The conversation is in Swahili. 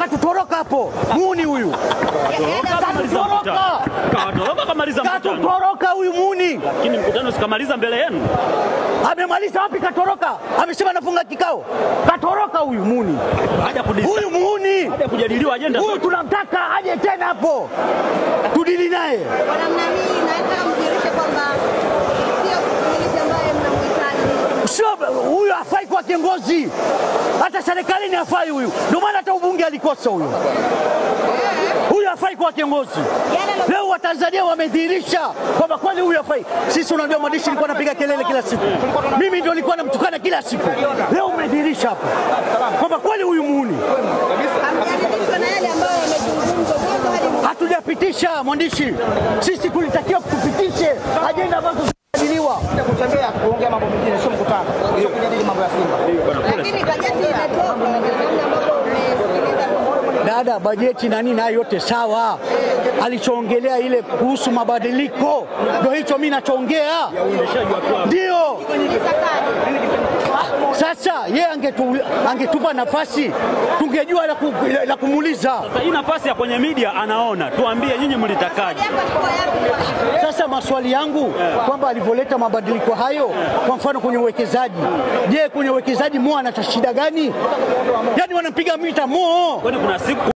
katutoroka hapo. Muuni huyu. Katutoroka. Katoroka kamaliza mkutano. Katutoroka huyu muuni. Lakini mkutano sikamaliza mbele yenu. Amemaliza wapi katoroka? Amesema anafunga kikao. Katoroka huyu muuni. Huyu muuni. Haja kujadiliwa ajenda. Huyu tunamtaka aje tena hapo. Tudili naye. Kwa namna hii naweza mdirishe kwamba sio mwenyekiti ambaye mnamhitaji. Sio huyu hafai kwa kiongozi. Hata serikalini hafai huyu. Ndio maana hata ubunge alikosa huyu. Huyu hafai kwa kiongozi. Leo Watanzania wamedhihirisha kwamba kweli huyu hafai. Sisi unajua mwandishi nilikuwa napiga kelele kila siku. Mimi ndio nilikuwa namtukana kila siku. Leo umedhihirisha hapo kwamba kweli huyu muuni. Hamjaridhishwa na yale ambayo yamezungumzwa mwanzo hadi mwisho. Hatujapitisha mwandishi. Sisi tulitakiwa kupitishe ajenda ambazo zilijadiliwa. Kutembea kuongea mambo mengine sio mkutano. Sio kujadili mambo ya Simba. Lakini bajeti imetoka na namna ambavyo umesikiliza. Dada, bajeti na nini hayo yote sawa. Alichoongelea ile kuhusu mabadiliko ndio hicho mimi nachoongea. Ndio. Sasa yeye angetupa nafasi tungejua la kumuuliza. Sasa hii nafasi ya kwenye media anaona, tuambie nyinyi mlitakaje. Sasa maswali yangu kwamba alivoleta mabadiliko hayo, kwa mfano kwenye uwekezaji. Je, kwenye uwekezaji Mo ana shida gani? Yaani wanampiga mita Mo. Kwani kuna siku